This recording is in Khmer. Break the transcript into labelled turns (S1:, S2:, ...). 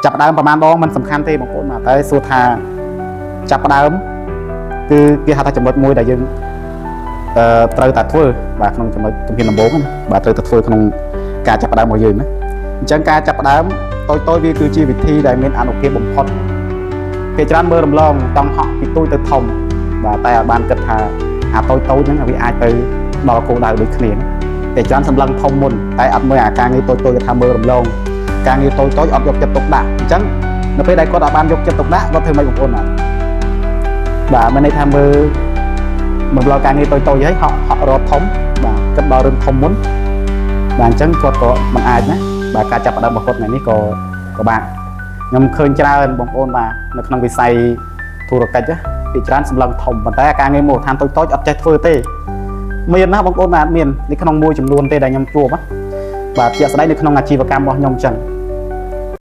S1: ចាប់ផ្ដើមប្រហែលដងมันសំខាន់ទេបងប្អូនបាទតែសួរថាចាប់ផ្ដើមគឺគេហៅថាចំណុចមួយដែលយើងអឺត្រូវតែធ្វើបាទក្នុងចំណុចជំហានដំបូងណាបាទត្រូវតែធ្វើក្នុងការចាប់ផ្ដើមរបស់យើងណាអញ្ចឹងការចាប់ផ្ដើមតូចតូចវាគឺជាវិធីដែលមានអានុភាពបំផុតគេច្រើនមើលរំលងតង់ហក់ពីទូចទៅធំបាទតែឲ្យបានគិតថាអាតូចតូចហ្នឹងវាអាចទៅដល់គោលដៅដូចគ្នាណាតែច្រើនសម្លឹងធំមុនតែអត់មើលអាការងារតូចតូចគេថាមើលរំលង ការងារតូចតូចអត់យកចិត្តទុកដាក់អញ្ចឹងនៅពេលដែលគាត់អត់បានយកចិត្តទុកដាក់គាត់ធ្វើម៉េចបងប្អូនបាទបាទមានន័យថាមើលមើលការងារតូចតូចហើយហក់ហក់រត់ធំបាទគិតដល់រឿងធំមុនបាទអញ្ចឹងគាត់ក៏មិនអាចណាបាទការចាប់ផ្ដើមរបស់គាត់ថ្ងៃនេះក៏ក៏បាទខ្ញុំឃើញច្រើនបងប្អូនបាទនៅក្នុងវិស័យធុរកិច្ចណាពីច្រើនសម្លឹងធំប៉ុន្តែការងារមូលដ្ឋានតូចតូចអត់ចេះធ្វើទេមានណាបងប្អូនបាទមាននៅក្នុងមួយចំនួនទេដែលខ្ញុំជួបណាបាទជាក់ស្ដែងនៅក្នុងអាជីវកម្មរបស់ខ្ញុំអញ្ចឹង។